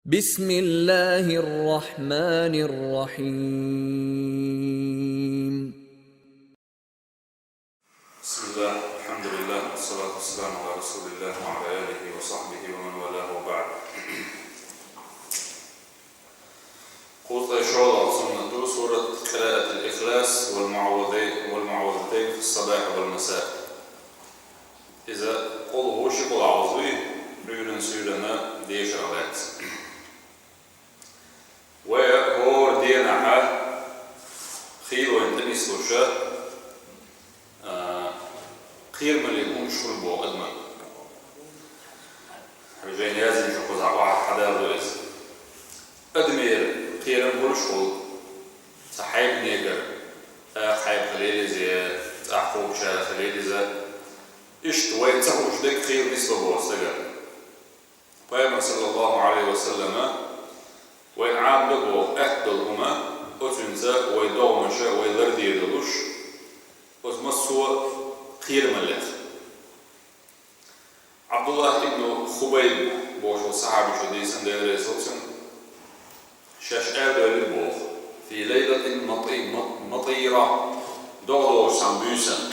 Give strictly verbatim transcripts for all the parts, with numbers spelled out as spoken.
بسم الله الرحمن الرحيم. بسم الله، الحمد لله، والصلاة والسلام على رسول الله وعلى آله وصحبه ومن والاه وبعد. Кхузткъеи шоллагӀа суннат ду сурат قراءة الإخلاص والمعوذين، والمعوذتين في الصباح والمساء. Иза къулгӀу, ши къулгӀу ду, Ӏуьйранна, суьйранна дешарах лаьцна. Вай хӀора дийнахьа хийла вайна тӀе нислуш, а, кхерамаллин хӀуманаш хуьлу боху адаман. Хьажал, яздина шу кхузахь охьа хьадалло иза. Адамера кхерам хуьлуш хуьлу, цхьа хьайбанегара, акха хьайба хилийла иза, цӀахь кхобуш хилийла иза. Иштта вайна ца хууш дерг хийла нисло боху стагана. Пайхамар, саллаллаху Ӏалайхи ва саллама, вайна Ӏамадо боху, атта долу хӀума, оцуьнца вай догӀмаша вай лардийр долуш, оцу массо а кхерамаллех. Ӏабдуллах ибн Хубайб бохуш волу сахьабаша дийцина, Дела реза хуьлда цунна, шаьш арадевлира боху: «في ليلة مطي-، مط-، مطيرة», догӀа долуш цхьана буьйсанна,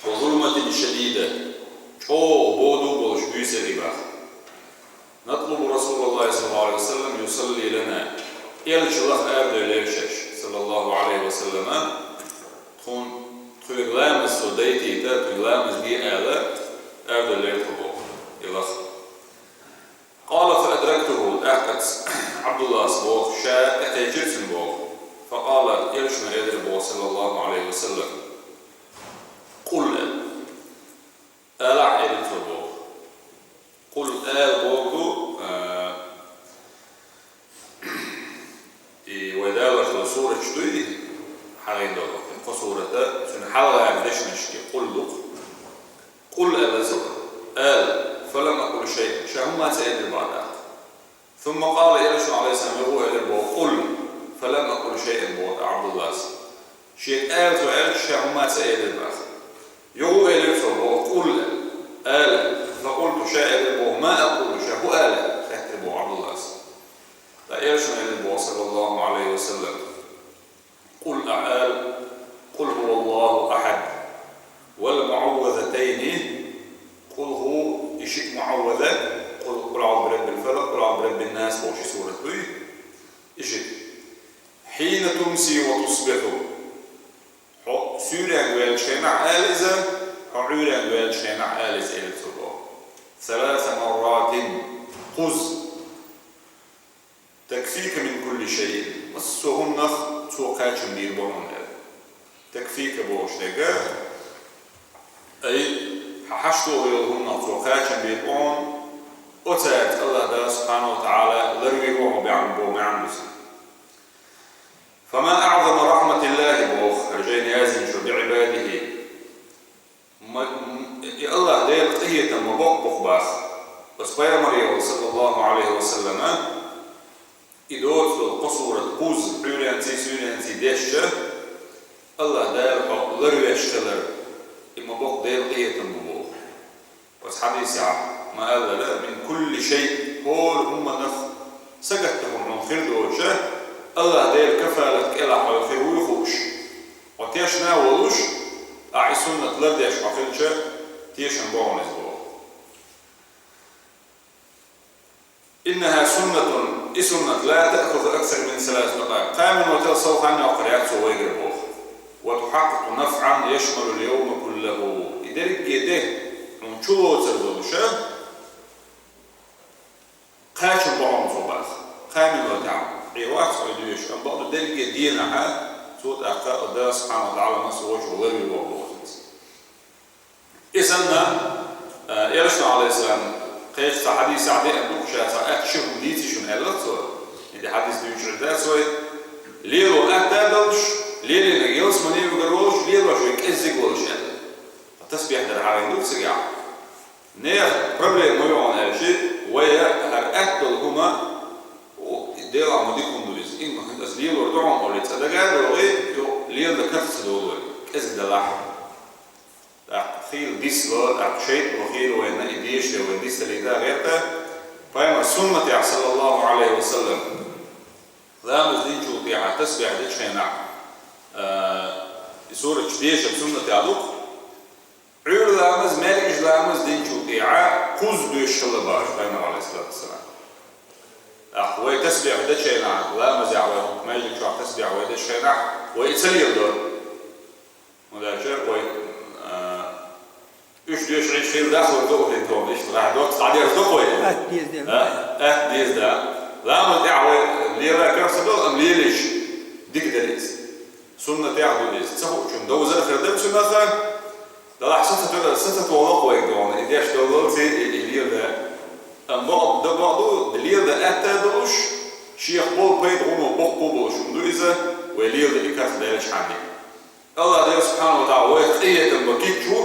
«وظلمة شديدة», чӀогӀа боду болуш буьйса яра и боху. «نطلب رسول الله صلى الله عليه وسلم يصلي لنا». Элча лаха арадевлира шаьш, саллаллаху Ӏалайхи ва саллама, тхуна, тхоьга ламаз цо дайтийта, тхоьга ламаз де ала, арадевлира тхо боху, и лаха. «قال فأدركته», тӀаккха Ӏабдуллас боху, ша тӀекхечира цуьнан боху. «فقال», Элчано элира боху, саллаллаху Ӏалайхи ва саллам: «قل», аьлла. «Алахь», элира цо боху. «قل» ала боху ду, а, и вай далош долу сурат дуй, хьалха долу, кхо сурат, цуьнан хьалхара дешнаш и «قل» ду-кх. «قل», аьлла цо, ала, «فلم أقل شيئا», ша хӀумма а ца элира боху тӀаккха. «ثم قال», Элчано, Ӏалайхиссалам, юха элира боху: «قل فلم أقل شيئا», боху тӀаккха Ӏабдуллас. Шега ала цо аьлча, ша хӀумма а ца элира боху. Юха элира цо боху: «قل», ала, «فقلت», ша элира боху: «ما أقول», ша хӀун ала, хаьттира боху Ӏабдуллас. ТӀаккха Элчано элира боху, саллаллаху Ӏалайхи ва саллам: «قل», ахь ала: «قل هو الله أحد والمعوذتين», «قل هو», и шиъ муӀаввазат, «قل», «قل أعوذ برب الفلق», «قل أعوذ برب الناس» боху ши сурат дуй, и шиъ. «حين تمسي وتصبح». Хьо суьйренга ваьллачу хенахь ала иза, хьо Ӏуьйренга ваьллачу хенахь ала иза, элира цо боху. «ثلاث مرات», кхузза. «تكفيك من كل شيء», массо а хӀуманах цо кхачам бийр бу хьуна аьлла. «تكفيك» бохуш дерг, ай, хьан хьашт йолу хӀуманах цо кхачам бийр бу хьуна, оцаьрца АллахӀ Дала субхьанаху ва таӀала ларвийр ву хьо боху маьӀна ду цуьнан. «فما أعظم رحمة الله», боху, хӀара жайна яздина шу, «بعباده». Ма, м, и АллахӀ Делан къинхетам ма боккха бу-кх боху. Оцу пайхамарел, саллаллаху Ӏалайхи ва саллама, и доцу долу кхо сурат кхузза, Ӏуьйренций, суьйренций дешча, АллахӀ Дала хьо ларвеш хилар, и ма боккха Делан къинхетам бу боху. Оцу хьадисехь ма-аллара: «من كل شيء», хӀора хӀуманах сагатта хӀума хьуна хир доцуша, АллахӀ Делан кафалат кӀелахь хьо хир вуй хууш, хьо тешна а волуш, ахь и суннат лардеш хьо хилча, тешам бу хьуна иза боху. «إنها سنة», и суннат, «لا تأخذ أكثر من ثلاث دقائق», кхаа минотал сов хан йоккхур яц цо вайгара боху. «وتحقق نفعا يشمل اليوم كله», и дерриге де хьуна чулоцур долуша, кхачам бу хьуна цо боху. Кхаа минотехь Ӏе вац хьо доьшуш, амма бакъду дерриге дийнахьа цо тӀаккха Дала субхьанаху ва таӀала массо а вочу ларвийр ву боху иза. И санна, а, Элчано, Ӏалайхиссалам, кхечу цхьа хьадисехь деана ду-кх ша цхьа атта ши хӀума дийци шуна аьлла цо. И де хьадис дуьйцуш дац вай. Лело атта а долуш, лелийнарг ялсамане вуьгур волуш, лелош верг кӀеззиг волуш аьлла. Тасбихь дар хьалха ду цигахь. Нехан проблема ма ю хьуна аьлча, вай хӀара атта долу хӀума, о, и Делахь ма дика хӀума ду иза. Имма хӀинца аса лелор ду хьуна олий, цкъа дага а догӀий, йо, леладан карх ца долу вай, кӀезиг далахь. ТӀаккха хийла дисло, тӀаккха шайтӀано хийла вайна и дешаре вайна дицдалийта гӀерта, Пайхамара суннатехь, саллаллаху Ӏалайхи ва саллам, ламаз динчул тӀехьа тасбихь дечу хенахь, а, и сурат дешар суннатехь ду-кх. Ӏуьйра ламаз, маьркӀажа ламаз динчул тӀехьа кхузза доьшуш хилла боху Пайхамара, Ӏалайхиссалату вассалам. ТӀаккха вай тасбихь дечу хенахь, ламазехь вай хӀокху маьждиг чохь тасбихь вай дечу хенахь, вай и ца леладо. ХӀунда аьлча вай, а, уьш доьшуш хилла дахлур ду хӀинца, иштта гӀахь доцца дӀадерзадо вай. Атта деза дела. А? Атта деза, да. Ламаз тӀехь вай лела карахь ца долу, амма лелийча дика дара иза. Суннатехь ду иза. Ца хуучунна довзар а хир дара цунах, делахь са ца тоьар, са ца тохало-кх вайга догӀна, и деш доллалц и, и леладан. Амма бакъ-, дан бакъ ду, леладан атта а долуш, шех болу пайда гӀуно боккха а болуш хӀума ду иза, вай леладан и карахь даьллачхьана. АллахӀ Дела субхьанаху ва таӀала вайх къинхетам бан кийча ву,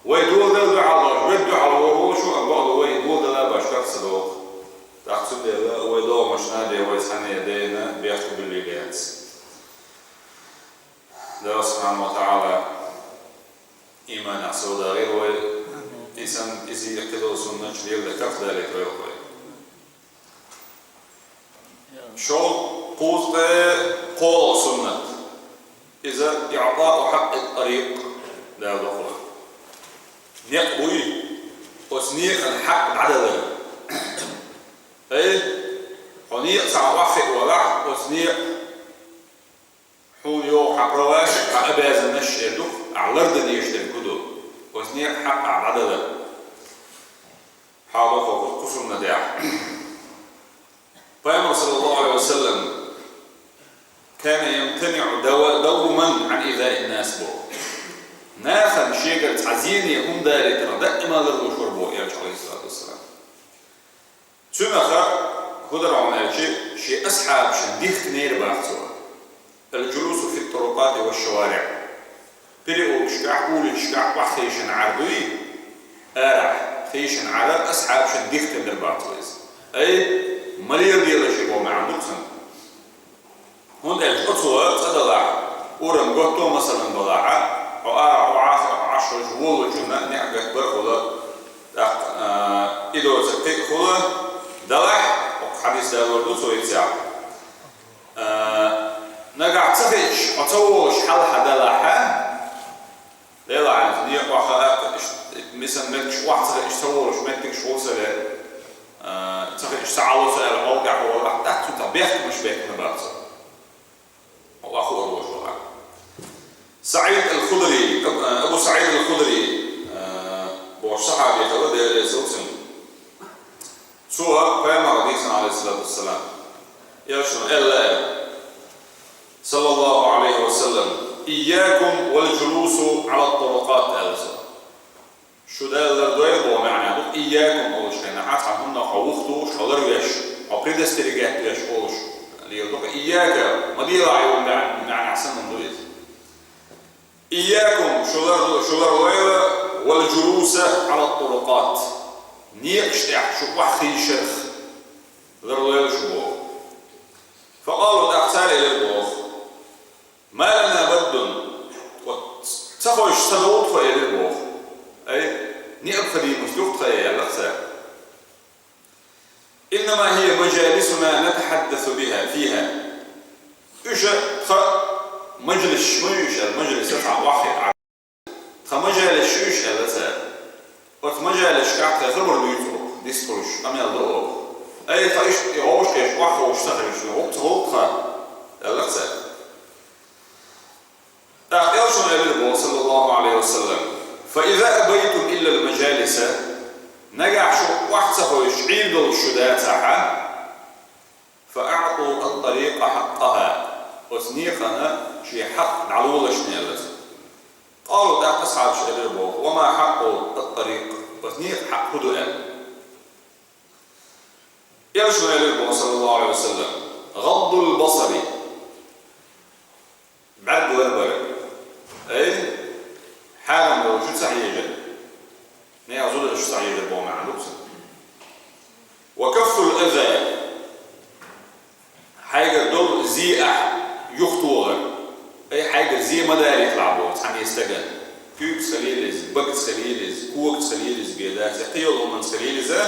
вай доладала дуьхьал лоруш, вай дуьхьал лоруш ву, амма бакъ ду вай доладала баш карахь ца догӀу. ТӀаккха цундела вай догӀмашна а бен, вай цхьаьна а дайна бехк буьллий бен яц. Дела субхьанаху ва таӀала иманехь совдохийла вай, и санна иза а кхидолу суннаташ леладан карахь далийта вай вахой. ШолгӀа, кхузткъе кхоалгӀа суннат. Иза «ИӀтаъу хьакъкъи ттарикъ» аьлла ду-кх. Некъ буй, оцу некъан хьакъ дӀадалар. Ай, хьо некъа цхьа охьахиъна валахь, оцу некъан хьуна йогӀу хьан праваш, хьан обязанносташ эр ду-кх, ахь лардан дезаш дерг хӀун ду? Оцу некъан хьакъ ахь дӀадалар. Хьалха кху суннатехь. Пайхамар, саллаллаху Ӏалайхи ва саллам, «кана ямтаниӀу дава-, давман Ӏан изаин нас» боху. Нахана шегара цхьа зене хӀума далийтарх даима ларлуш вара боху Элча, Ӏалайхиссалату вассалам. Цуьнан хӀун дара хьуна аьлча, шен асхьабашна дихкинера боху цо. «Аль-джулусу фит-турукъати ва шшавариӀ». Переулкашкахь, уличашкахь охьахевшина Ӏар дуй, арахь хевшина Ӏар асхьабашна дихкина дара боху цо иза. Ай, ма леладелаш и боху маьӀна ду-кх цуьнан. ХӀунда аьлча оцо цӀа далахь, урам готто, масалан, балахь, хьо арахь, хьо Ӏаш, хьо Ӏаш волучунна неӀ гатбар а хуьлу, тӀаккха, а, и доцург кхин а хуьлу, далахь, хӀокху хьадис далор ду цо иццехь. А, нагахь ца хиъча, хьо ца волуш хьалха далахь, лела хьайна, некъа охьахаа, иштта, мисан меттигаш охьа ца хиъча, ца волуш меттигаш хуьлу ца ле, а, ца хиъча, ца Ӏало ца аьлла, хьолгахь вала, тӀаккха цуьнца бехкамаш бехкина бац. Аллаху акбар. СаӀид аль-Худри, Аб-, Абу СаӀид аль-Худри, а, бохуш сахьаби хилла, Дела реза хуьлда цунна. Цо Пайхамара дийцина, Ӏалайхиссалату вассалам, Элчано аьлла, саллаллаху Ӏалайхи ва саллам: «Ийякум валь-джулуса Ӏала-т-турукъат», аьлла цо. Шу Дала лардойла боху маьӀна ду, «ийякум» олучу хенахь, цхьана хӀуманах хьо вухатухуш, хьо ларвеш, хьо предостерегать веш олуш лела ду-кх. «Ийяка», ма делахь, йолу маьӀ-, маьӀна санна ду иза. «Ийякум», шу лар-, шу ларлойла, «валь-джулуса Ӏала-т-турукъат», некъаш тӀехь шу охьахийшарх ларлойла шу боху. Факъалу, тӀаккха цара элира боху: «Ма лана баддун», оцу ца ховшуш ца довлу тхо, элира боху. Ай, необходимость ю-кх тхан, аьлла цара. «Иннама хӀия мажалисуна натахьаддасу биха, фиха». Уьш тхан мажлисаш ма ю уьш, аьлла, мажлис цхьа охьахиъна. Тхан мажалисаш ю уьш, аьлла цара. Оцу мажалисашкахь тхайн хабар дуьйцу оха, дистхуьлуш, къамел до оха. Ай, тхан иштта и вовшахкхеташ, охьаховшуш ца хилча, хӀокху ца ховлу тхан, аьлла цара. ТӀаккха Элчано элира боху, саллаллаху Ӏалайхи ва саллам: «Фа иза абайтум иллал мажалиса», нагахь шу охьа ца ховшуш, Ӏийр долуш шу дацахьа, «фа аӀту ат-тарикъа хьакъаха», оцу некъана шен хьакъ дӀалолаш, аьлла цо. Къалу, тӀаккха асхьабаша элира боху: «Ва ма хьакъу ат-тарикъ», оцу некъан хьакъ хӀун ду аьлла. Элчано элира боху, саллаллаху Ӏалайхи ва саллам: «ГӀаддул басари», бӀаьрг ларбар. Ай, хьарам долчу ца хьежар. Нехан зударшка ца хьежар боху маьӀна ду-кх цуьнан. «Ва каффул аза», хьайгара долу зе ахь юхатохар. Ай, хьайгара зе ма далийталахь боху цхьанне стагана. Куьйгаца хилийла иза, багаца хилийла иза, когаца хилийла иза бен дац, я кхин йолу хӀуманца хилийла иза.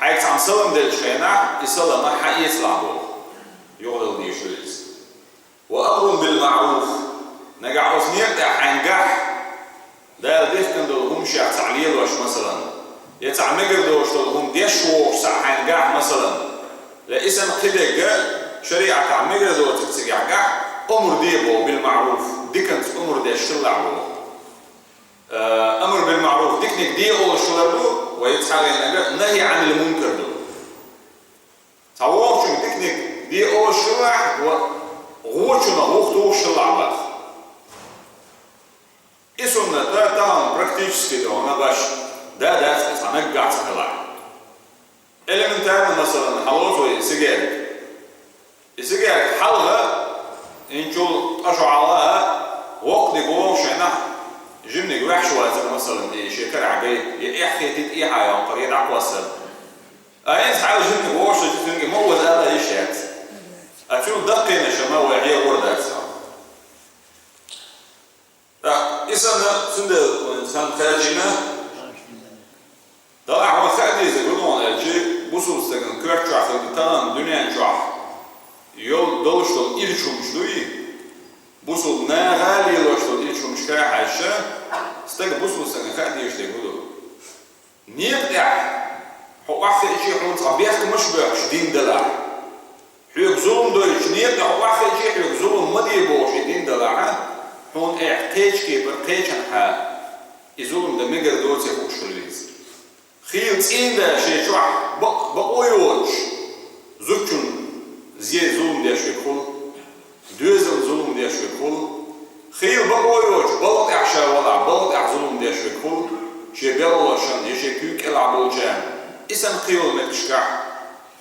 Хьайга цхьамма салам делча хенахь, и салам хьаэцалахь боху. Юхадала дийшира иза. «Ва амрун бил маъруф». Нагахь оцу некъа тӀехь хьайна гахь Дала дихкина долу хӀума шех цхьаъ лелош, масалан, я цхьаъ мегар доцуш долу хӀума деш вогӀуш цхьаъ хьайна гахь, масалан, я и санна кхидерг шариӀатехь мегар доцург цигахь гахь, омра де боху, бил маъруф, диканца омра деш хилалахь боху. Э, амр бил маъруф, диканиг де олуш хилар ду, вай цхьа а вайнарг, нахьи анил мункар ду. Цхьа вокхучуьнга диканиг де олуш хилалахь, ва гӀочунах вухатухуш хилалахь боху. И суннат тахана практически догӀна баш да дац, цхьа наггахь ца хилахь. Элементарно, масалан, хьалоцу вай сигарет. И сигарет хьалха, инчул тӀе шо хьалха, воккханиг вогӀу шайнахь, жиманиг ваьхьаш вацара, масалан, и шен карахь гай, я эхь хетийта, эхьа йоккхура, я дӀакхоссар. А хӀинца хьал жиманиг вогӀуш, цуьнга ма ваза ала йиш яц. А цуьнан даккхийна ша ма вай хьегӀур дац. ТӀаккха и санна, цундела вайн сан кхаьчна, Дала ахьа ван хаа деза гур ван аьлчи, бусул стаган коьрта чохь хилла тахана дуьнен чохь йолу долуш долу ирча хӀумаш дуй, бусул наха лелош долу ирча хӀумашка хьаьжча, стага бусул стаган хаа дезаш дерг хӀун ду? Некъа тӀехь хьо охьахиъчи хьуна цхьа бехкамаш а боьхкуш дин далахь. Хьоьга зулам дойтуш некъа тӀехь охьахиъчи хьоьга зулам ма де бохуш и дин далахь, хьуна айхьа кхечу кепара кхечанхьа и зулам дан мегар доций хууш хила веза. Хийла цӀийнда шен чохь бакъ-, бакъо йоцуш, зудчун зе зулам деш верг хуьлу, доьзал зулам деш верг хуьлу. Хийла бакъо йоцуш, балха тӀехь ша валахь, балха тӀехь зулам деш верг хуьлу, шен белхалошна я шен куьйга кӀелахь болчарна. И санна кхин йолу меттигашкахь.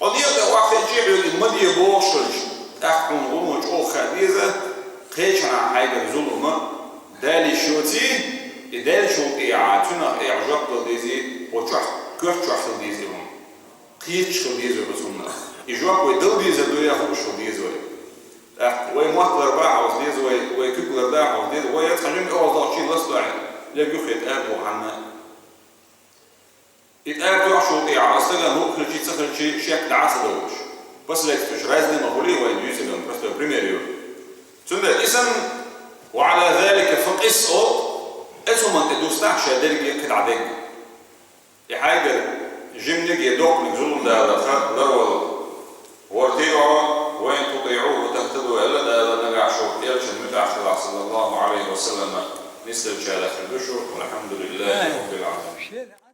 Хьо некъа тӀе охьахиъчи хьоьга и ма де бохуш хилча, тӀаккха хьуна гӀуллакх чӀогӀа хаа деза, кхечанхьа хьайгара зулам дан йиш йоций, и даьллачул тӀехьа цуьнах айхьа жоп дала дезий, хьо чохь, коьрта чохь хила дезий хьуна. Кхеташ хила деза вай оцу хӀуманах. И жоп вай дала дезар ду я хууш хила деза вай. ТӀаккха вай мотт ларбан хьовза деза вай, вай куьг лардан хьовза деза, вай я цхьа жимма оьгӀаздоккхучий ласта ваьхьа, лерг юххе тӀара боху хьанна. И тӀара тоьхначул тӀехьа стагана хӀуъа хилчий, ца хилчий шек дӀа а ца довлуш. Последствияш разный ма хуьлий вайна юьйцург, простой пример ю. Цундела и санна, «Ва Ӏала залика факъис» олу, оцу хӀуманна тӀе дустахь ша дерриге кхидӀа дерг. И хьайгара жиманиг я доккханиг зулам даларх ларвала гӀортий хьо, «ва ин тутиӀуху тахтаду» аьлла Дала, нагахь шу элчанна муьтӀахь хилахь, саллаллаху Ӏалайхи ва саллама, нисделлачарах хир ду шу, валхьамдулиллахи раббил Ӏаламин.